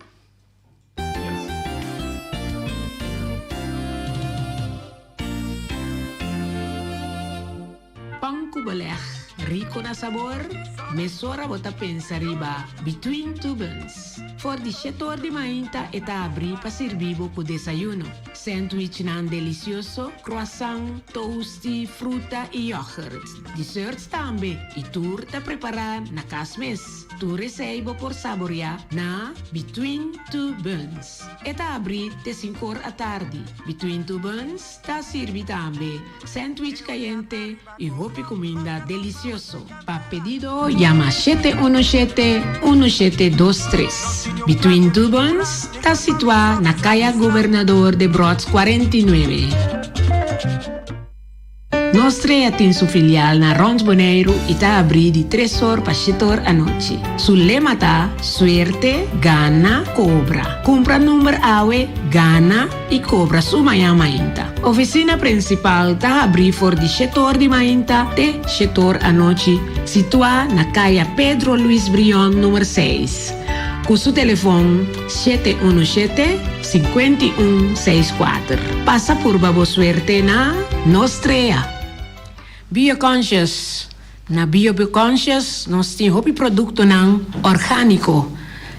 Pan ku beleg rico na sabor? Mesora bo ta pensa riba Between Two Buns. For di shete or di mainta e ta abri pa sirbi bo ku desayuno. Sandwichnan delicioso, croissant, toasty, fruta y yoghurt. Desserts tambe y tur ta prepara na cas mes. Tur esei bo por saboreá na Between Two Buns. E ta abrí te sinkor atardi. Between Two Buns ta sirbi tambe sandwich kayente i hopi kuminda delisioso. Pa pedido yama shete uno shete, uno shete dos tres. Between Two Buns ta situá na Kaya Gobernador Debrot 49. Nos Trea tin su filial na rond Boneiru i ta abrí di tres or pa shete or anochi. Su lema ta, Suerte, gana, kobra. Kumpra number awe, gana i kobra su mañan mainta. Ofisina prinsipal ta habrí for di shete or di mainta te shete or anochi, situá na Kaya Pedro Luis Brion number seis. Ku su telefon 717 51 64. Pasa purba bo suerte na Nos Trea. Bioconscious Na Bioconscious nos tin hopi produktonan orgániko,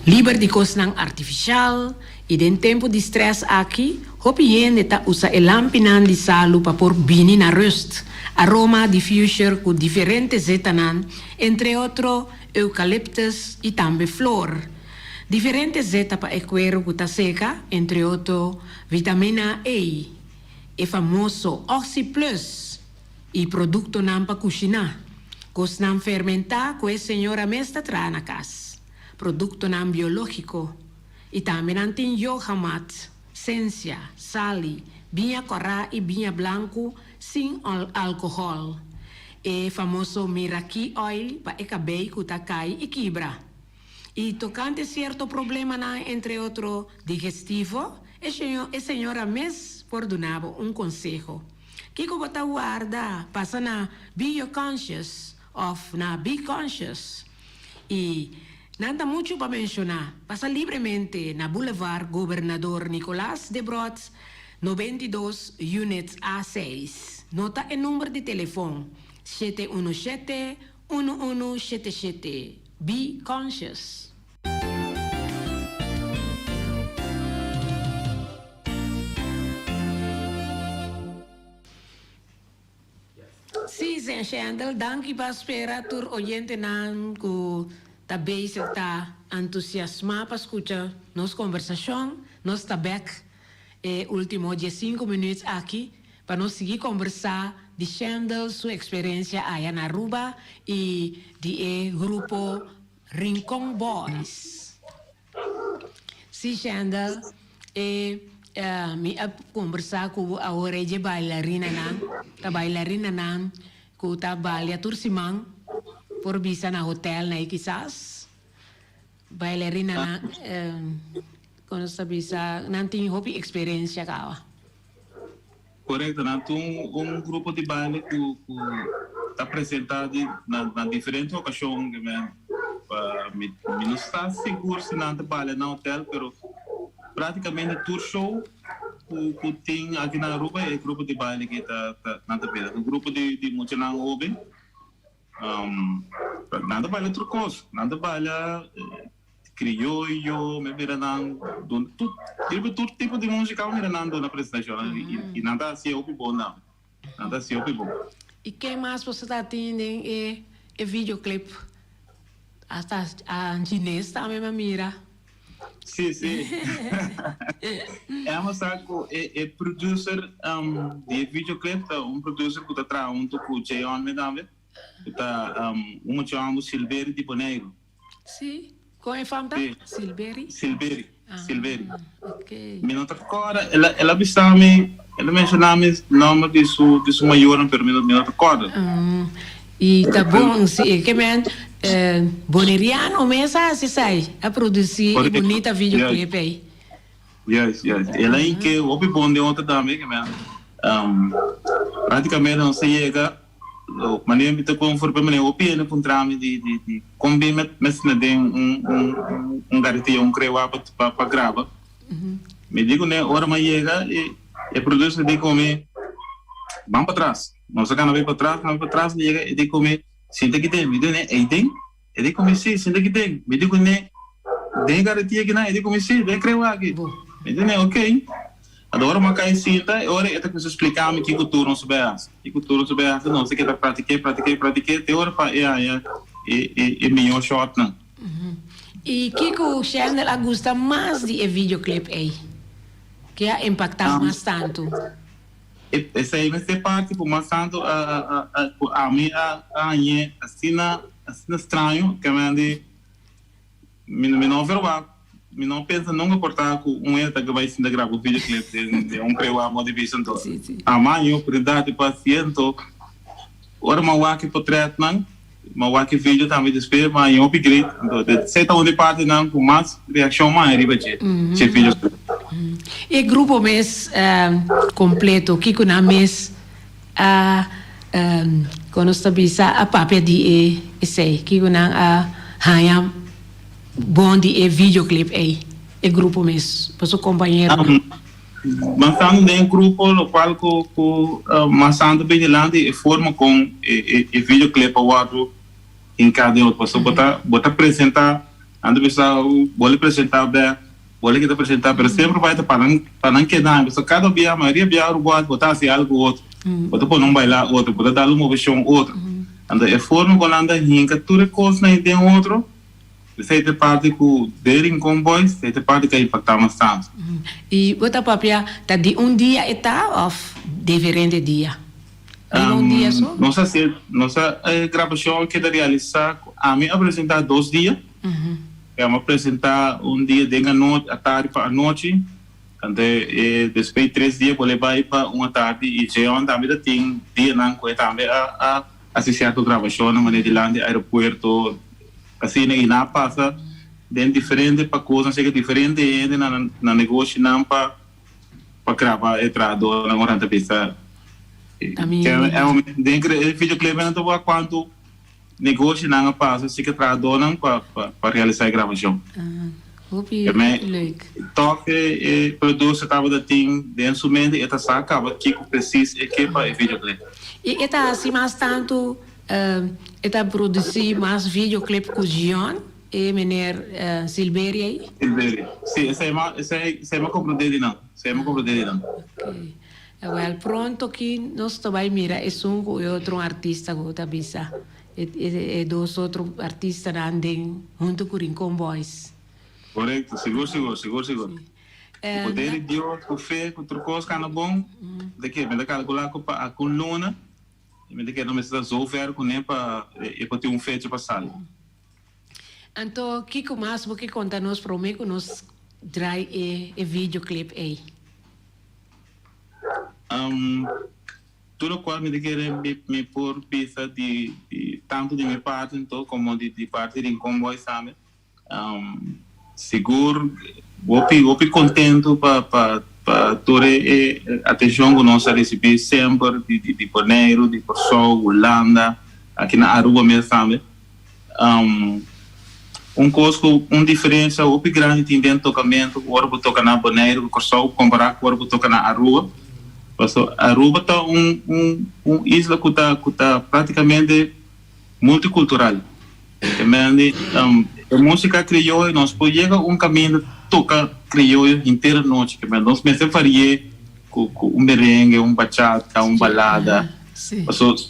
liber di kosnan artifishal i den tempu di strès aki hopi hende ta usa e lampinan di salu pa por bini na rust. Aroma diffuser ku diferente zetanan, entre otro eukaliptus i tambe flor. Diferente zeta pa e kueru ku ta seka, entre otro vitamina E, e famoso Oxi Plus i produktonan pa kushiná, kosnan fermentá ku e señora mes ta traha na kas, produktonan biológiko i tambe nan tin yoga mat, sensia, sali, biña kòrá i biña blanku sin alkohòl, e famoso Miraki Oil pa e kabei ku ta kai i kibra. I tokante sierto problemanan, entre otro digestivo, e e señora mes por duna bo un konseho. Kiko bo ta warda pasa na Be Your Conscious òf na Be Conscious i. Nan ta muchu pa menshoná. Pasa libremente na Boulevard Gobernador Nicolaas Debrot, 92, Unit A6. Nota e number di telefon, 717 1177. Be conscious. Sí, Sen Shendel, danki pa spera tur oyentenan ku ta bezig ta entusiasmá pa skucha nos kombersashon. Nos ta bèk e último diesinku minüt aki pa nos sigui kombersá di Shendel su eksperensia aya na Aruba i di e grupo Rincon Boys. Sí, Shendel, e mi a kombersá ku bo awor e dje bailarinanan, ta bailarinanan ku ta balia tur siman por bisa na hotelnan ei kisas. Bailarinanan, kon nos ta bisa, nan tin hopi eksperensia kaba. Korekto, nan tin un grupo di baile ku ku ta presentá di na na diferente okashon ke men mi mi no sta sigur si nan ta balia na hotel pero práktikamente tur show ku ku tin aki na Aruba e grupo di baile aki ta ta nan ta bira. Un grupo di di muchanan hoben nan ta baila tur kos, nan ta baila Crioyo, mi mira nan duna tur riba tur tipo di musica mi mira nan duna presentacionnan y nan ta haci hopi bon tambe, nan ta haci hopi bon. Y ken mas boso ta tin den e e videoclip? Hasta a Ginés tambe mi a mira. Si, si. Emo sa cu e e producer di e videoclip ta un producer cu ta traha hunto cu Jay-On tambe, cu ta un muchacho amo Silveri di Boneiru. Sí, con e fam ta? Sí. Silberi? Silberi, Ah, Silberi. ok. Mi no ta corda, el a, el a bisa mi, el a menciona mi nomber di su, di su mayornan, pero mi no, mi no ta corda. Ah, y ta bon, sí, e ke men eh, boneriano mes a haci esai, a produci e Correcto. bunita Yes. videoclip ei. Yes, yes. El a inke hopi bon den otro tambe, ke men, um, practicamente nos a yega Manera mi ta konforme manera hopi hende puntra mi di di di kon bin mi mi asina den un un un garetia un krewa pa pa pa graba. Mi di kuné ora mi a yega e e producer di ku mi ban patras. Nos a kana bai patras kana bai patras mi yega e di ku mi sinta aki den. Mi di kuné ei den? E di ku mi si sinta aki den. Mi di kuné den e garetia kinan? E di ku mi si den e krewa aki. Mi di kuné okay. Anto ora mi a kai sinta e ora e ta kuminsá splika mi kiko tur nos bai hasi, kiko tur nos bai hasi, nos a keda pratik'é, pratik'é, pratik'é te ora pa e haña e e e mihó shòtnan. I kiko Shendel a gusta mas di e videoclip ei? Ke a impaktá mas tantu? Esei mester parti ku mas tantu a a a ku ami a hañ'é asina asina straño ke mi a di Mi mi no verwagt, mi no pensa nunca por ta cu un hende ta bai sinta graba un videoclip den den un crewa mo di bisa anto. Sí, sí. Ama mi oportunidad di pa siento ora mi a wak e potretnan, mi a wak e video tambe despues mi a haña hopi great. Anto esei ta un di partinan cu mas reaccion mi a haña riba dje, dje videoclip. E grupo mes completo, kico nan mes a Kon nos ta bisa a papia di e esei? Kiko nan a haña bon di e videoclip ei, e grupo mes, boso kompañeronan? Mas tantu den e grupo, lokual ku ku mas tantu bin dilanti e forma kon e e videoclip a wòrdu hinká den otro. Pasobra bo ta bo ta presentá, nan ta bisa bo lo presentá bèk. Bo le kita presentá, pero semper bai ta pa nan pa nan keda ami. Pasobra kada bia, mayoria bia ora bo a bo ta hasi algu otro, bo ta pone un bailá otro, bo ta dal un moveshon otro. Anto e forma ku nan ta hinka tur e kosnan ei den otro, esei ta e parti ku den Rincon Boys, esei ta e parti ku a impaktá mas tantu. I bo ta papia ta di un dia e ta òf diferente dia? Riba un dia so? Nos a hasi, nos a e grabashon a keda realisá ku ami a presentá dos dia. Em a presentá un dia den anochi, atardi pa anochi, anto e despues di tres dia bo le bai pa un atardi i Jeon tambe ta tin dianan ku e tambe a a hasi sierto grabashonnan manera dilanti aeropuerto asina i nan a pasa den diferente pakosnan seka diferente hende na nan negoshinan pa pa graba e trahadornan ora nan ta bisa. Ami Den e videoclip nan ta wak kuantu. Negoshinan a pasa si ke trahadónan pa pa realisá e grabashon. Hopi leuk. Tòg e producer tabata tin den su mente e ta sa kaba kiko presis e ke pa e videoclip. I e ta hasi mas tantu e ta produsí mas videoclip ku Gion, e meneer Silberie ei? Silberie, si esei ma esei esei mi a komprondé di nan, esei mi a komprondé di nan. Oké. Awel pronto ki nos ta bai mira esun ku e otro artista ku ta bisa e dos otro artistanan den hunto ku Rincon Boys. Korekto, sigur sigur, sigur sigur. Ku poder di Dios, ku fe, ku tur kos kana bon, mi ta kere, mi ta kalkulá ku pa algun luna mi ta kere no mester ta zover kuné pa e por tin un fecha pa sali. Anto kiko mas bo ke konta nos promé ku nos drai e videoclip ei? Tur locual mi ta kere mi por bisa di tanto di mi parti anto como di parti di Rincon Boys tambe. Sigur hopi hopi contento pa pa tur e atencion cu nos a ricibi semper di Boneiru, di Corsou, Hulanda, aki na Aruba mes tambe. Un kos ku un diferensia hopi grandi tin den tokamentu ora bo toka na Boneiru ku Kòrsou kompará ku ora bo toka na Aruba. Pasobra Aruba ta un un un isla ku ta ku ta práktikamente multikultural. Te mende e músika krioyo nos por yega un kaminda toka krioyo henter anochi. Te mende nos mester vari'é ku ku un merengue, un bachata, un balada. Pasobra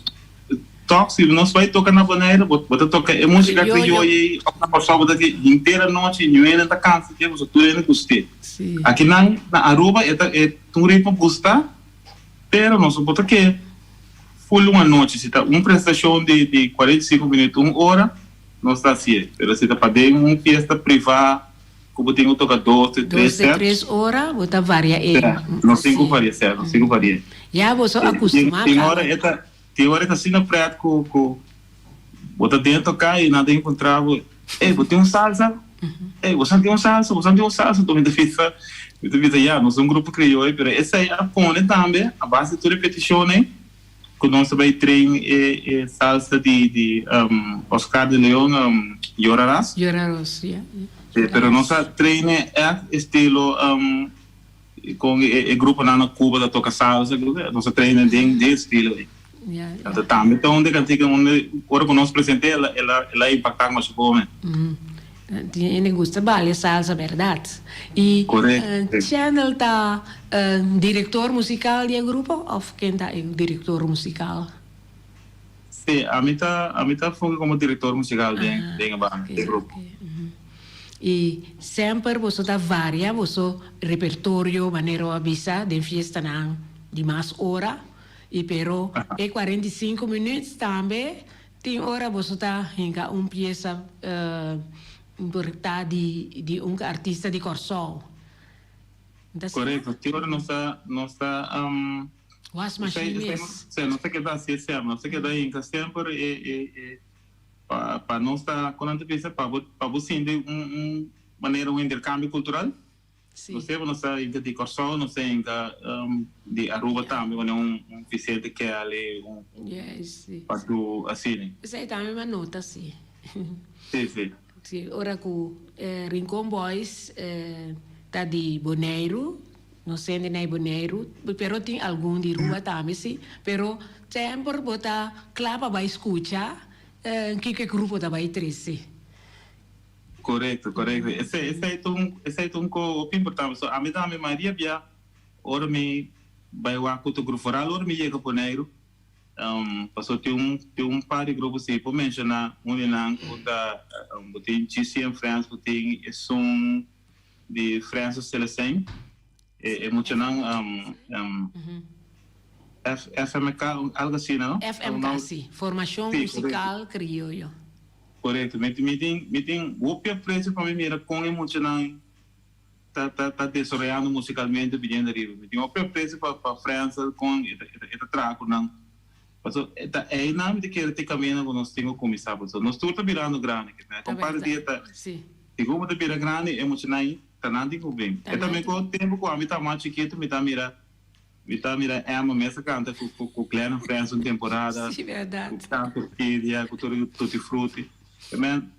Tok, si nos bai toka na Boneiru, bo bo ta toka e músika krioyo ei, òf na Kòrsou bo ta ke henter anochi, niun hende ta kansa dje, pasobra tur hende gust'é. Akinan na Aruba e ta e ta un ritmo gusta, pero nos no por ta ke ful un anochi. Si ta un presentashon di di 45 minüt, un ora, nos ta hasié. Pero si ta pa den un fiesta privá ku bo tin ku toka dos te tres Dos te sèt. tres ora bo ta varia e. Nos tin ku varia sèt, nos tin ku varia. Ya boso akustumá Tin kaba. ora e ta. Tin ora ta asina pret ku ku bo ta den toká i nan ta enkontrá bo, Ey, bo tin un salsa? Ey, bo sa tin un salsa? Bo sa tin un salsa? Anto mi ta bisa, mi ta bisa, ya, nos ta un grupo krioyo, pero esei a pone tambe, a base di tur e petishon ei, ku nos ta bai train e e salsa di di Oscar de Leon, Llorarás. Llorarás, ya. Pero nos a train e ègt estilo. Con e gruponan na Cuba ta toca salsa, nos a traina den den estilo ei. Anto tambe ta un di cantica unda ora cu nos presente el a el a impacta masha bon men. Tin hende gusta balia salsa berdad. Y Chandel ta director musical di e grupo of ken ta e director musical? Si, ami ta ami ta fungi como director musical den den e banda, den e grupo. Y semper boso ta varia boso repertorio manera bo a bisa den fiestanan di mas ora y pero e 45 minuut tambe tin ora boso ta hinca un pieza por ta di di un artista di Corsou. Correcto, tin ora nos ta nos ta. Was machine mes. Sí, nos ta keda hasi esei, nos ta keda hinka semper e e e pa pa nos ta kon nan ta bisa pa bo pa bo sinti un un manera un interkambio kultural. Sí. Nos semper nos ta hinka di Kòrsou, nos ta hinka di Aruba tambe manera un un Vicente Kelly, un un Yes, sí. Padu asina. Esei tambe mi a nota sí. Sí, sí. Sí, ora ku Rincon Boys ta di Boneiru, nos sende na e Boneiru, pero tin algun di Rua tambe sí, pero semper bo ta kla pa bai skucha kiko e grupo ta bai trese. Korekto, korekto. Esei, esei ta un, esei ta un ko hopi importante. Pasobra ami tambe mayoria bia ora mi bai wak ku otro grupo, foral ora mi yega Boneiru, Pasobra tin un tin un par di grupo si por menshoná un di nan ku ta bo tin GC and Friends bo tin esun di Francis Celestijn e e muchanan F FMK algo asina no? FMK si, Formashon Musikal Krioyo. Korekto mi mi tin mi tin hopi aprecio pa mi mira kon e muchanan ta ta ta desaroyando musicalmente biniendo ariba. Mi tin hopi aprecio pa pa Frensel con e ta e ta traha cu nan. Paso e ta eynan mi ta kere te camino cu nos tin cu cuminsa paso nos tur ta birando grandi ke mei compadre di e ta segun bo ta bira grandi e muchanan ta nan tin cu bin. E ta mi cu tempo cu ami ta mas chikito mi ta mira. Mi ta mira Emma mes a canta cu cu cu Glenn and Friends un temporada. Sí, verdad. Cu Tante Orquídea, cu tur Tutti Frutti. I mean,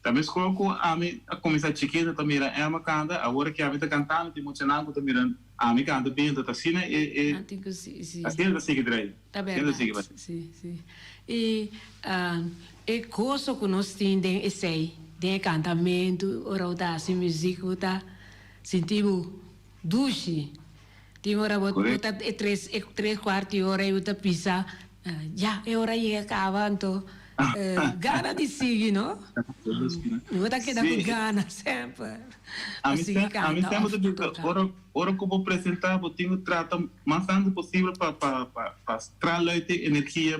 ta mescor cu ami a cuminsa chikito ta mira Emma canta, awor cu ami ta cantando tin muchanan cu ta mira ami canta bien, ta asina e e Nan tin cu si, si. asina ta sigui draai. Ta Asina ta sigui berdad, bai. si, si. I e goso cu nos tin den esey, den e cantamento, ora bo ta haci muziek bo ta sinti bo Dushi. Tin ora bo bo ta e tres e tres cuarto y ora y bo ta pisa ya e ora yega caba anto gana di sigui no. Bo ta keda cu gana semper pa sigui canta of toca. Ora ora cu bo presenta bo tin cu trata mas tanto posibel pa pa pa straluit e energia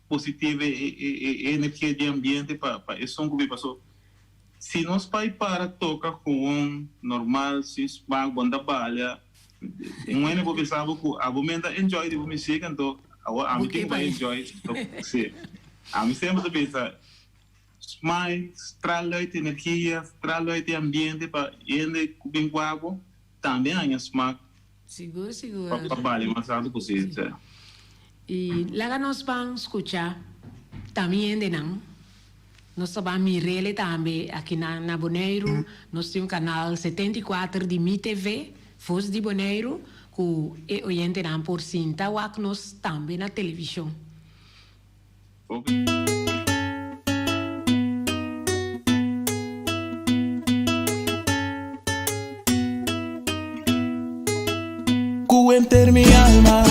positivo e e energia di ambiente pa pa esun cu biba so. Si nos bai para toka gewoon normal sin smak bo ta balia un hende por bisa bo ku abo men ta enjoy di bo musica anto awor ami tin ku bai enjoy si ami semper ta bisa smile straluit energia straluit e ambiente pa hende ku bin ku abo tambe haña smak Sigur sigur pa balia mas tantu posibel. I laga nos ban skucha tambe hendenan. Nos ta ban mir'ele tambe aki na na Boneiru. Nos tin un kanal 74 di Mi TV, Vos di Boneiru, ku e oyentenan por sinta wak nos tambe na televishon. Ku henter mi alma,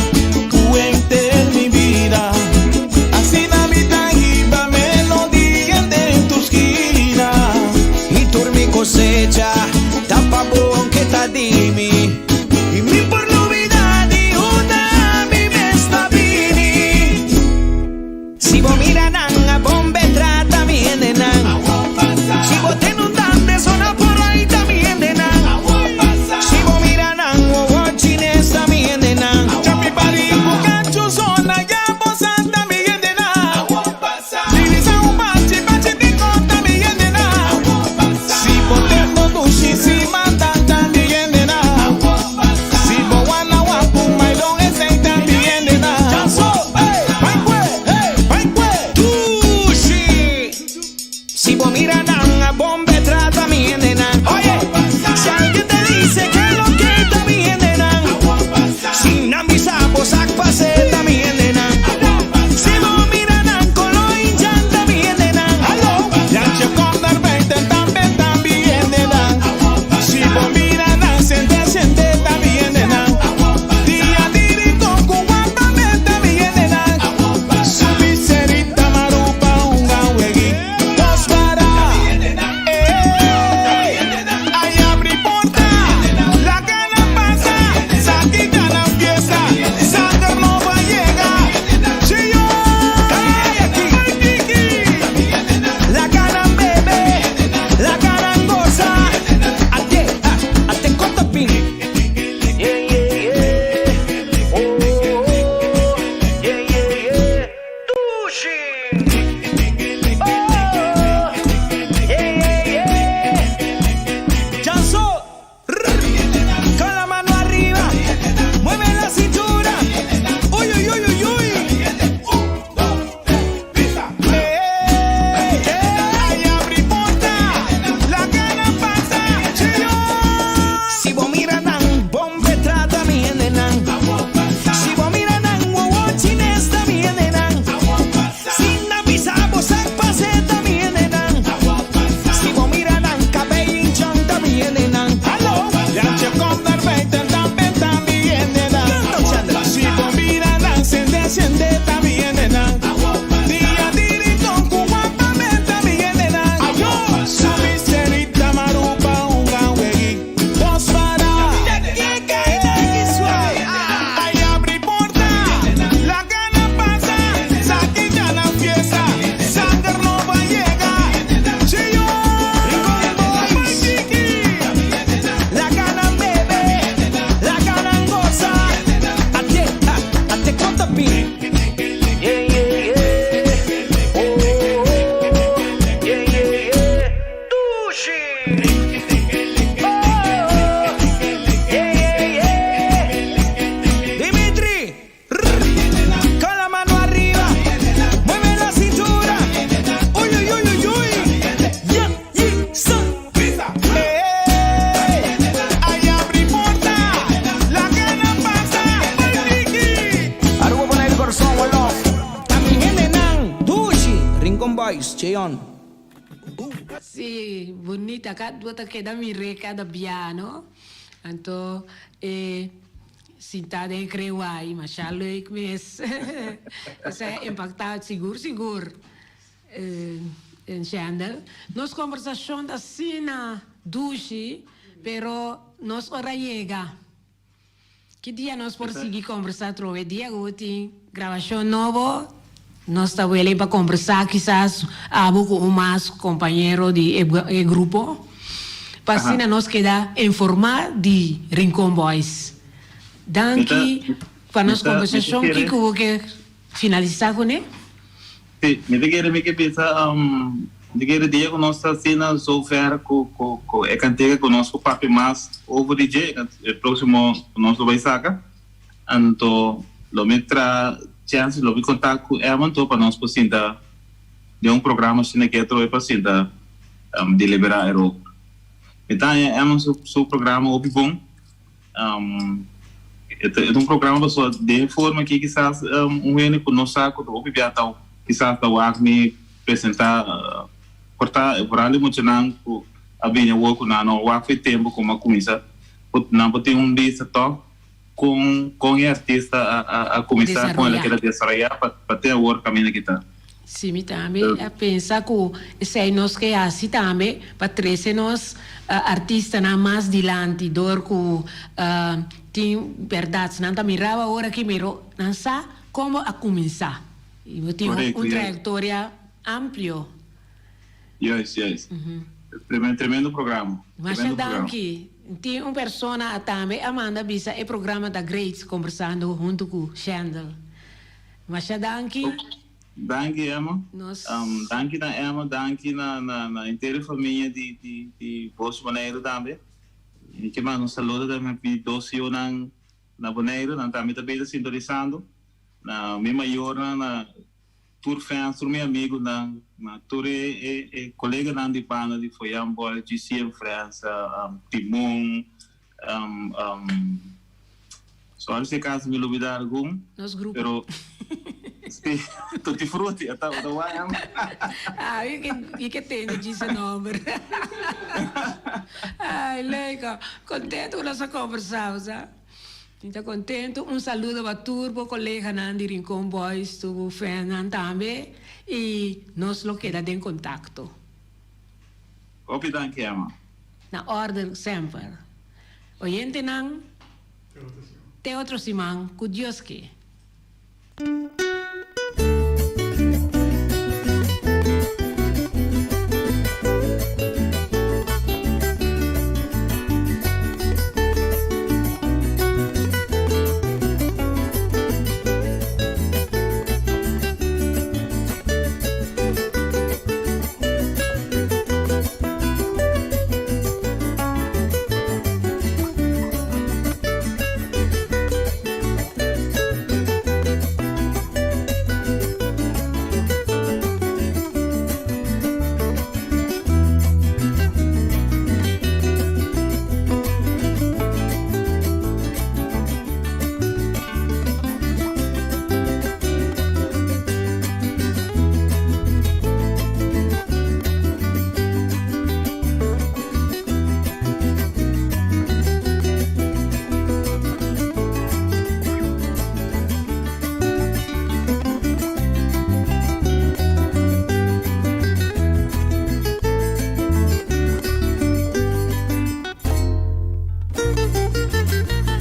ku henter mi bida, asina mi ta hiba melodia den tur skina. I tur mi kosecha ta pa bo aunke ta di mi. I mi por lubida di unda mi mes ta bini. Si bo mira nan a bon be trata mi hendenan. Si bo ten un dande zona por ahí ta mi hendenan. Si bo mira nan wowo chines ta mi hendenan. Cheon. Sí, bunita. Ka bo ta keda mir'é kada bia, no? Anto e sintá den e krewai, masha leuk mes. Esei a impaktá sigur sigur Shendel. Nos kombersashon ta asina dushi, pero nos ora yega. Ki dia nos por sigui kombersá atrobe? Dia ku bo tin grabashon nobo, nos ta welen pa kombersá kisas abo ku un mas kompañero di e grupo, pa asina nos keda informá di Rincon Boys. Danki pa nos kombersashon. Kiko bo ke finalisá kuné? Sí, mi ta kere mi ke bisa, mi ta kere dia ku nos ta asina so ver ku ku ku e kantika ku nos ku papia mas over di dje, e próksimo ku nos lo bai saka, anto lo mi tra chèns, lo mi kontak ku Emma anto pa nos por sinta den un programa asina ke atrobe pa sinta deliberá erover. Mi ta haña Emma su su programa hopi bon. E ta un programa pasobra den e forma aki kisas un hende ku no sa ku ta hopi bia ta kisas ta wak mi presenta por ta vooral e muchanan ku a bini awor ku nan no wak for e tempu komo a kuminsa nan por tin un bista tòg kon kon e artista a kuminsa kon el a keda desaroyá pa te awor kaminda ki ta. Sí, mi tambe a pensa ku esei nos ke hasi tambe pa trese nos artistanan mas dilanti dor ku tin bèrdat nan ta mirau awor aki miro nan sa komo a kuminsá i bo tin un trayektoria amplio. Juist, juist. Tremendo programa. Masha danki. Tin un persona a tambe a manda bisa e programa ta great kombersando huntu ku Shendel. Masha danki. Danki Emma. Nos. Danki na Emma, danki na na henter e famia di di di Bos Boneiru tambe. Mi ke manda un saludo tambe pa mi dos yunan na Boneiru, nan tambe ta bira sintonisando. Na mi mayornan, na tur fans, tur mi amigunan, na tur e e e koleganan di banda di Foyan Boys, GC and Friends, Timon, Sorry si acaso mi lubida algun. Nos grupo. Pero si, Tutti Frutti, a tabata wayam. Ah, mi ke, mi ke tende djis e nomber. Ay, leuk. Contento cu nos a conversa, sa. Mi ta contento. Un saludo pa tur bo coleganan di Rincon Boys, tur bo fannan tambe. Y nos lo keda den contacto. Hopi danki, Emma. Na orden semper. Oyentenan, te otro siman ku Dios ke.